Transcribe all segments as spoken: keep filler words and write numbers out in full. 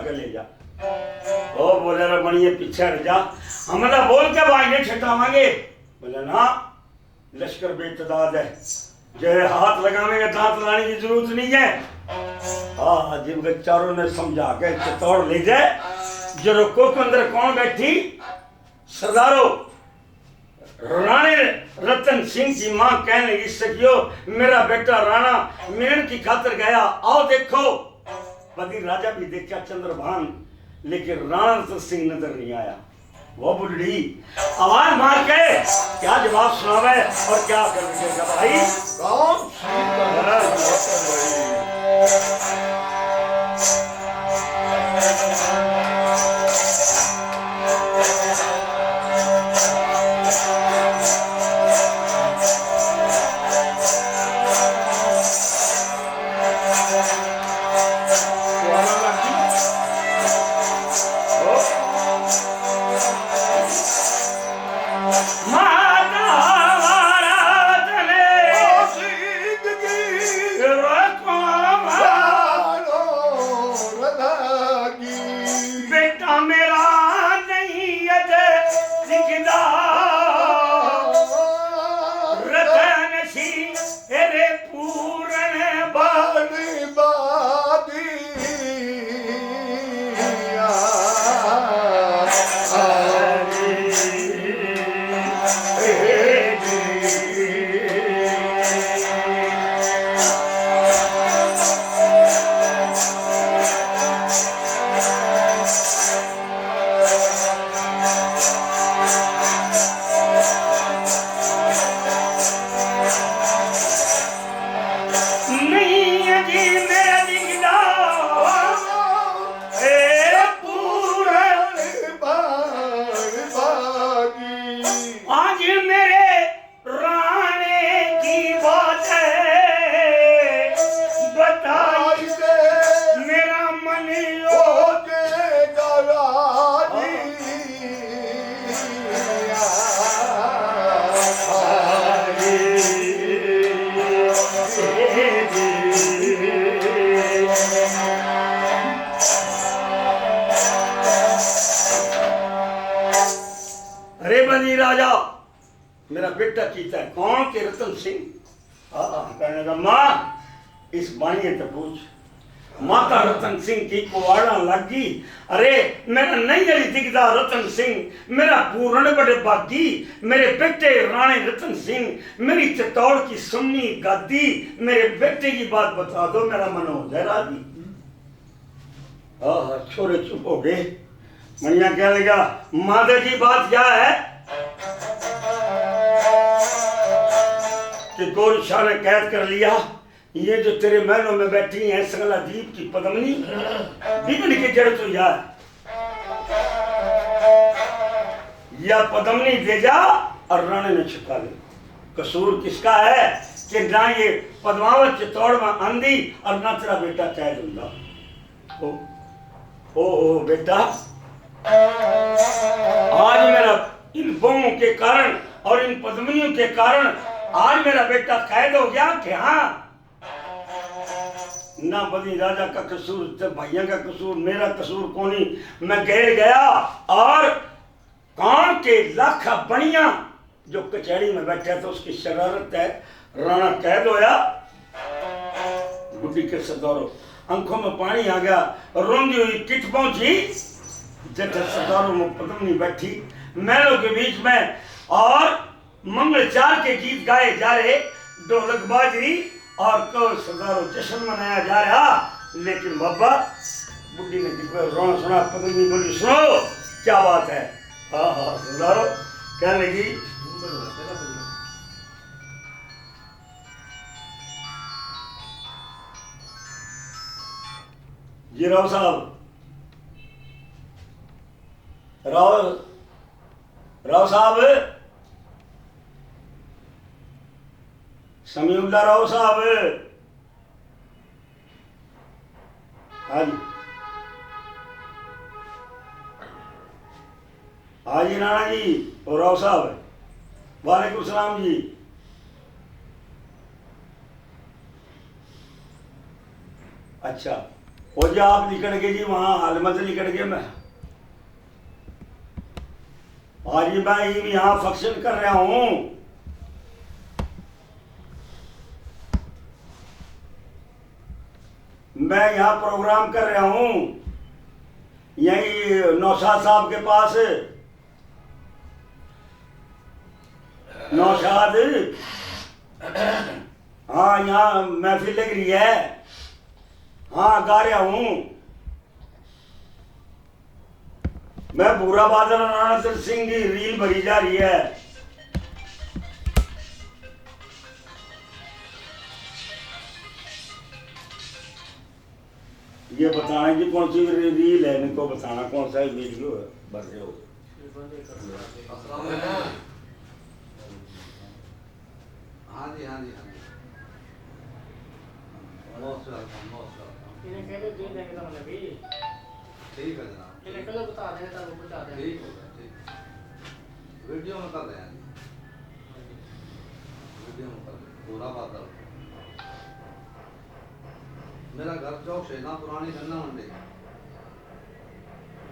के ले जा। ओ बोले, "रे बनिए, पीछे हट जा, हम ना बोल के भाई ने छटावांगे।" बोले, "ना, लश्कर बेतदाद है, जो है हाथ लगावे के दांत लाने की जरूरत नहीं है।" हाँ, जिनके चारों ने समझा के चित्तौड़ ले जाए, जो रुको के अंदर कौन बैठी, सरदारो, राणे रतन सिंह की माँ कहने लगी, "सखियो, मेरा बेटा राणा मिलण की खातर गया, आओ देखो।" बदी राजा भी देखा चंद्रभान, लेकिन राणा रतन सिंह नजर नहीं आया। वो बुढ़ी आवाज मार के क्या जवाब सुनावे और क्या कर देगा भाई? राम श्री राम। बेटा मेरा नहीं अजे दिखदा, रतन सिंह तेरे पूरण बर्बादी। नहीं जी मेरा दिखदा, ए पूरण बर्बादी। आज मेरे राणे की बात है, बताई दे, मेरा मन हो जाएगा राजी। अरे बनी राजा, मेरा बेटा कीता है। कौन के? रतन सिंह। हाँ, हाँ, कहने लगा, "माँ, इस बाणिये ते पूछ।" माता रतन सिंह की कुवाड़ा लग गई। "अरे, मेरा नहीं अली दिखदा रतन सिंह, मेरा पूरण बड़े बागी, मेरे बेटे राणे रतन सिंह, मेरी चित्तौड़ की सुन्नी गादी, मेरे बेटे की बात बता दो, मेरा मन हो जाए राजी।" आहा, छोरे चुप हो गए। मणिया कहने लगा, "माता जी, बात क्या है कि गोरु शाह ने कैद कर लिया? ये जो तेरे महलों में बैठी है संगला दीप की पद्मनी, बिगड़ के जड़ तो यह है। या पद्मनी दे जा और राणे ने छुटा ले। कसूर किसका है कि ना ये पद्मावत चित्तौड़ में आंदी और ना तेरा बेटा कैद हुंदा?" ओ, ओ, ओ, बेटा, आज मेरा इन बहुओं के कारण और इन पद्मनियों के कारण आज मेरा बेटा कैद हो गया कि हाँ? ना बनी राजा का कसूर, ते भाइयों का कसूर, मेरा कसूर कोनी। मैं गैल गया और कान के लाखा बनिया जो कचहरी में बैठा था, उसकी शरारत है, राणा कैद होया। बुढ़ी के सरदारो, आंखों में पानी आ गया, रोंदी हुई कित पहुंची, जठे सरदारों में पद्मनी बैठी महलों के बीच में, और मंगलचार के गीत गाए जा रहे, ढोलक बाज रही और कहो सरदारो जश्न मनाया जा रहा, लेकिन बाबा बुढ़ी ने दिखवे रोना सुना, पद्मनी बोली, "सुनो, क्या बात है?" हाँ, हाँ, सरदारो कहने लगी, "जी राव साहब, राव, राव साहब, समीउल्ला राव साहब।" हाँ जी, हाँ जी, राणा जी और राव साहब। वालेकुम सलाम जी। अच्छा, और जी आप निकल गए जी, वहां हाल में से निकल गए। मैं आज मैं यहाँ फंक्शन कर रहा हूं, मैं यहाँ प्रोग्राम कर रहा हूं, यही नौशाद साहब के पास। नौशाद, हाँ, यहाँ महफिल लग रही है। हाँ, गा रहा हूँ मैं। भूरा बादल, राणा सिंह की रील भरी जा रही है। ये बताना कि कौन सी री-, रील है, इनको बताना कौन सा वीडियो है, बस ये हो। अस्सलाम वालेकुम। हाँ जी, हाँ जी, हाँ जी। Most welcome, most welcome। इन्हें कह दो, दे देंगे तो हमने भी। ठीक है जनाब। इन्हें कल बता देंगे, तब पहुंचा देंगे। ठीक हो गया, ठीक। वीडियो में कर रहे हैं जी। वीडियो में कर रहे हैं। भूरा बादल। मेरा घर चौक शहीदां पुरानी गन्ना मंडी।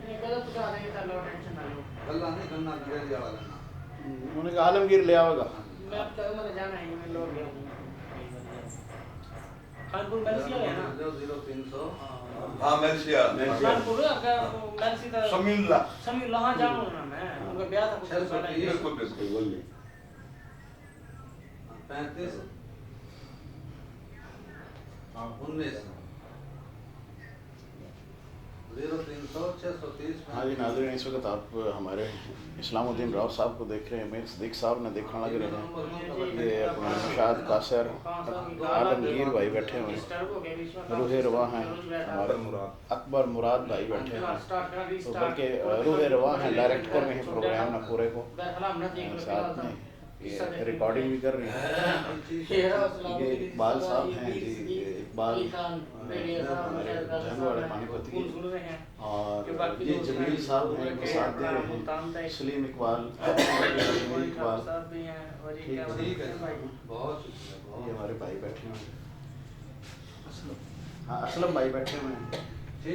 ये गलत बता रहे हैं, कर लो, टेंशन ना लो। गल्ला नहीं, गन्ना, गंडेली वाला गन्ना। हम्म, उन्हें कहा आलमगीर ले आवेगा। हाँ जी। मैं अब तो मैंने जाना है, मैं लोग ले आऊंगा। खानपुर मेलसी है ना? जो ज़ीरो तीन सौ। हाँ। हाँ, मेलसी आ। मेलसी आ। खानपुर, अगर वो मेलसी तो समीउल्ला। समीउल्ला, हाँ, जाऊंगा ना मैं। उनका ब्याह था कुछ दिन पहले। बिल्कुल, बिल्कुल, बोलिए। पैंतीस। हाँ। उन्नीस। ज़ीरो तीन सौ छः सौ तीस। हाँ जी नाज़रीन, इस वक्त आप हमारे इस्लामुद्दीन राव साहब को देख रहे हैं। मेरे सिद्दीक साहब ने देखने लग रहे हैं। ये अपना नौशाद कासर, आलमगीर भाई बैठे हुए हैं, रूहे रवा हैं हमारे, अकबर मुराद भाई बैठे हुए हैं। तो बल्कि रूहे रवा हैं, डायरेक्ट कर रहे हैं प्रोग्राम ना पूरे को, साथ में ये रिकॉर्डिंग भी कर रही है। ये इकबाल साहब हैं जी, ये इकबाल, अ, हमारे जंग वाले पानीपत के। और ये जमील साहब हैं, इनको साथ दे रहे हैं। सलीम इकबाल, जमील इकबाल। ठीक है। बहुत शुक्रिया, बहुत। ये हमारे भाई बैठे हुए हैं। हाँ, असलम भाई बैठे हुए हैं।